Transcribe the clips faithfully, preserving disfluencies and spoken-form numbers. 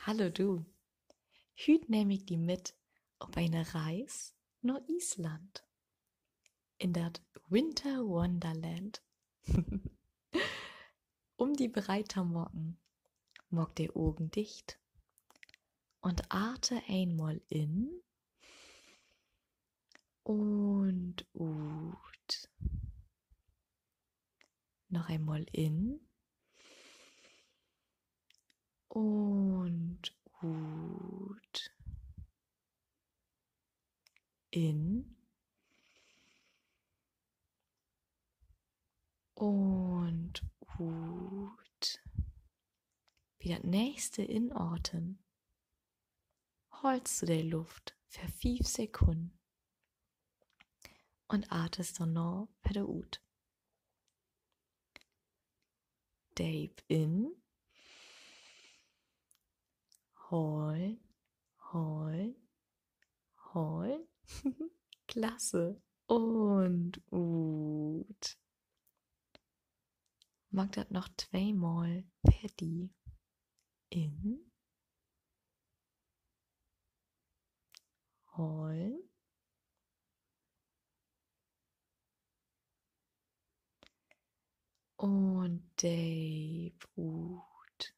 Hallo du. Hüüt nehm ik di mit op ene Reis na Island. In dat Winter Wonderland. Um di bereit to maken, maak de Ogen dicht un ate eenmal in un ut. Noch eenmal in un ut. In un ut. Bi dat nächste Inaten hollst du de Luft för fief Sekunnen un atest dorna wedder ut. Deep in. Holen, holen, holen. Klasse. Un ut. Maak dat noch tweemal för di. In. Holen. Un deep ut.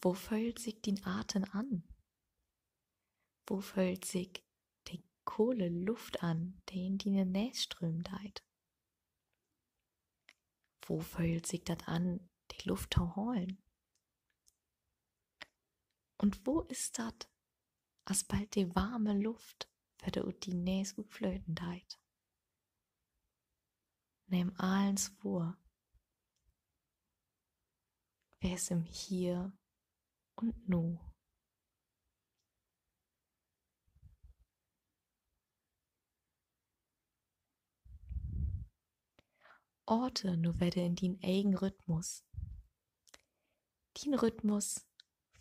Wo föhlt sik dien Aten an? Wo föhlt sik de kole Luft an, de in diene Nees strömen deit? Wo föhlt sik dat an, de Luft to holen? Un wo is dat, as bald de warme Luft wedder ut dien Nees utflöten deit? Nehm allens wohr. Wees im Hier un Nu. Ate nu wedder in dien egen Rhythmus. Dien Rhythmus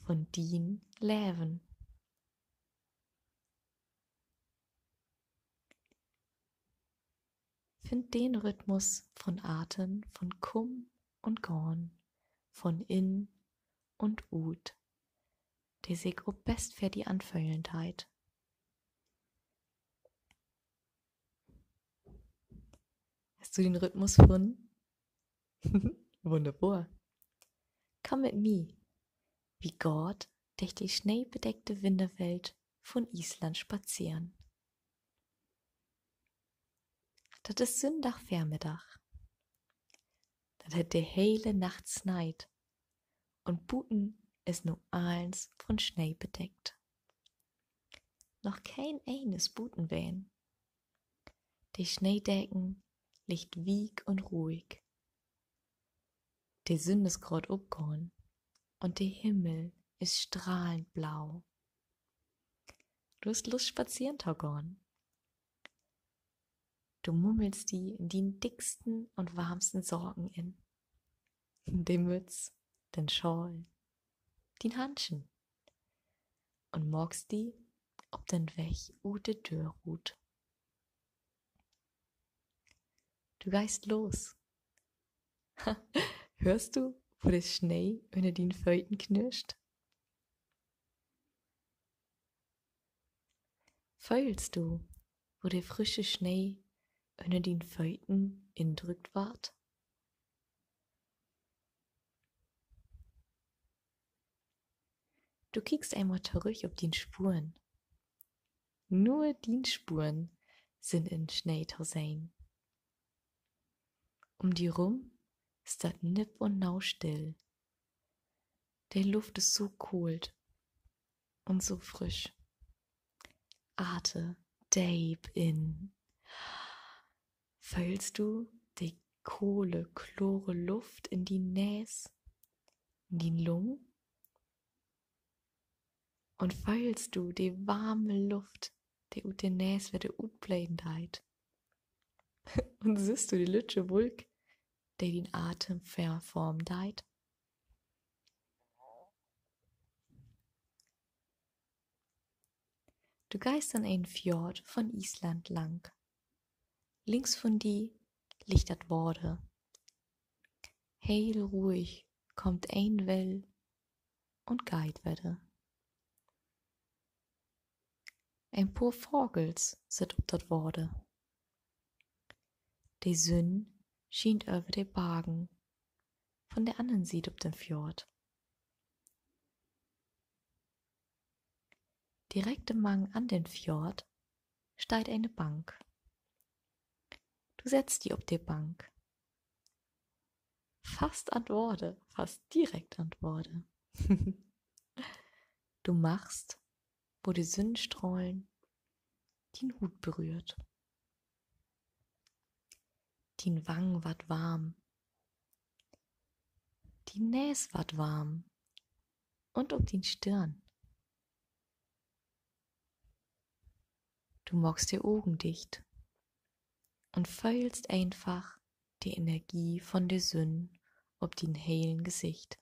vun dien Leven. Finn den Rhythmus vun Aten, vun Kamen un Gahn, vun in un ut, de sik ok best för di anföhlen deit. Hest du den Rhythmus funnen? Wunnerbor. Kumm mit mi. Wi gaht dörch de sneebedeckte Winterwelt vun Island spazeren. Dat is Sünndag Vörmiddag. Dat hett de hele Nacht sneit un buten is nu allens vun Snee bedeckt. Noch keen een is buten ween. De Sneedecken liggt week un ruhig. De Sünn is graad opgahn un de Himmel is strahlend blau. Du hest Lust, spazeren to gahn. Du mummelst di in dien dicksten un warmsten Saken in. De Mütz, den Schal, dien Handschen. Un maakst di op den Weg ut de Döör rut. Du geihst los. Höörst du, wo de Snee ünner dien Fööt knirscht? Föhlst du, wo de frische Snee ünner dien Fööt indrückt warrt? Du kiekst eenmal torüch op dien Spuren. Nur dien Spuren sünd in Snee to sehn. Um di rum is dat nipp un nau still. De Luft is so koolt un so frisch. Ate deep in. Föhlst du de kole, klore Luft in dien Nees, in dien Lungen? Un föhlst du de warme Luft, de ut de Nees wedder utbleden deit? Un sühst du de lüttje Wulk, de dien Atem verformen deit? Du geihst an en Fjord vun Island lang. Links vun di liggt dat Water. Heel ruhig kummt een Well un geiht wedder. Een poor Vagels sitt op dat Water. De Sünn schient över de Bargen von de annern Siet op den Fjord. Direkt mang an den Fjord steiht ene Bank. Du settst di op de Bank. Fast an't Water, fast direkt an't Water. Du markst, wo de Sünnstrahlen dien Huut berührt. Dien Wang warrt warm. Dien Nees warrt warm. Un ok dien Stirn. Du maakst de Ogen dicht un föhlst eenfach de Energie von de Sünn op dien helen Gesicht.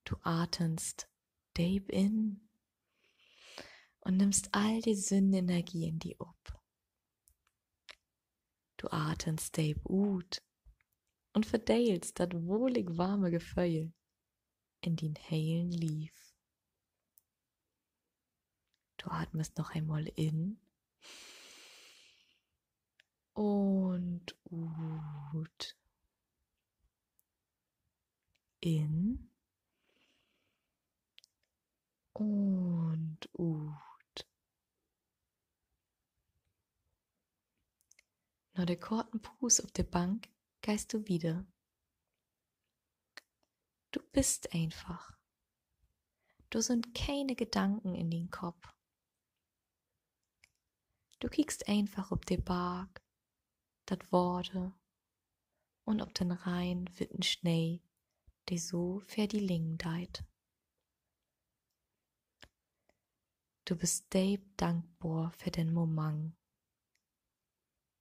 Du atenst deep in un nimmst all de Sünnenergie in di op. Du atenst deep ut un verdeelst dat wohlig warme Geföhl in dien helen Lief. Du atmest noch eenmal in un ut. In un ut. Na de korten Puus op de Bank geihst du wieder. Du büst eenfach. Dor sünd kene Gedanken in dien Kopp. Du kiekst eenfach op de Barg, dat Water un op den rein witten Snee, de so vör di liggen deit. Du büst deep dankbor för den Momang,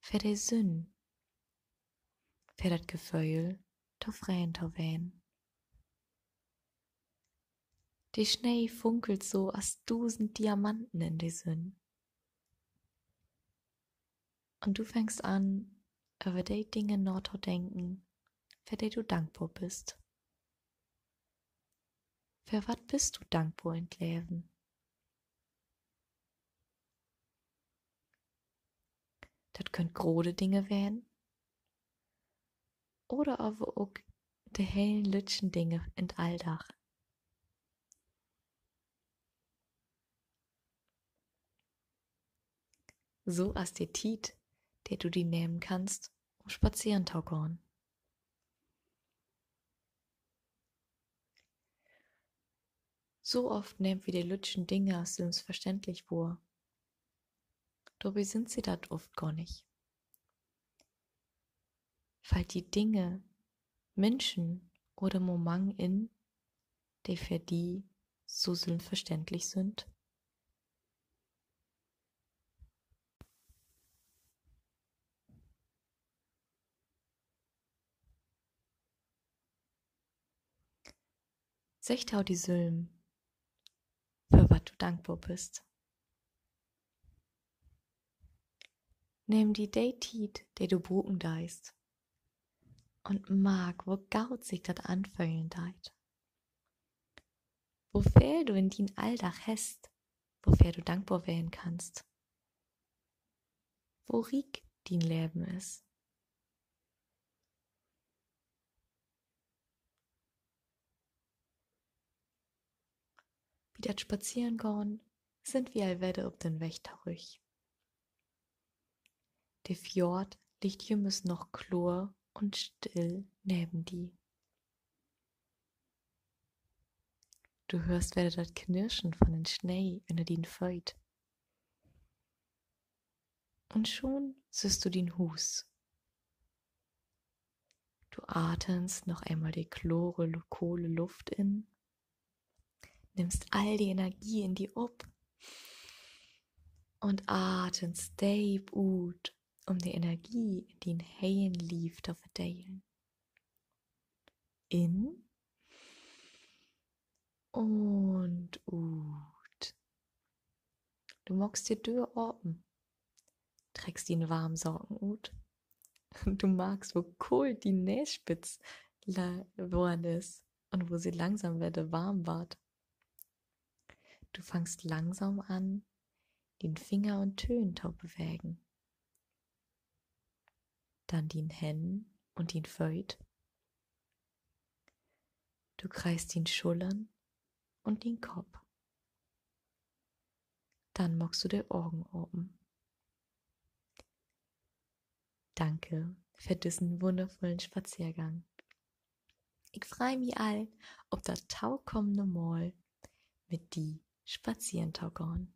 för de Sünn, för dat Geföhl, tofreden to ween. De Snee funkelt so as dusend Diamanten in de Sünn. Un du fängst an, över de Dinge natodenken, för de du dankbor büst. För wat büst du dankbor in't Leven? Dat köönt grote Dinge ween oder aver ok de helen lüttjen Dinge in't Alldag. So as de Tiet, de du di nehmen kannst, um spazeren to gahn. So oft nehmt wi de lüttjen Dinge as sülvstverständlich wohr. Dorbi sünd se dat oft gor nich. Fallt di Dinge, Minschen oder Momang in, de för di so sülvstverständlich sünd? Segg to di sülm, för wat du dankbor büst. Nehm di de Tiet, de du bruken deist, un mark, wo goot sik dat anföhlen deit. Wo veel du in dien Alldag hest, woför du dankbor ween kannst. Wo riek dien Leven is. Bi dat Spazerengahn sünd wi al wedder op den Weg torüch. De Fjord liggt jümmers noch kloor un still neven di. Du höörst wedder dat Knirschen von den Snee ünner dien Fööt. Un schon sühst du dien Huus. Du atenst noch eenmal de klore, kole Luft in, nimmst all de Energie in di op un atenst deep ut, um de Energie in dien helen Lief to verdelen. In un ut. Du maakst de Döör apen, treckst dien warm Saken ut Du markst, wo koolt dien Neesspitz la-, worrn is un wo se langsam wedder warm warrt. Du fangst langsam an, dien Finger un Töhn to bewegen. Denn dien Hänn un dien Fööt. Du kreist dien Schullern un dien Kopp. Denn maakst du de Ogen apen. Danke för düssen wunnervullen Spazeergang. Ik frei mi al op dat tokamen Mal, mit di spazeren to gahn.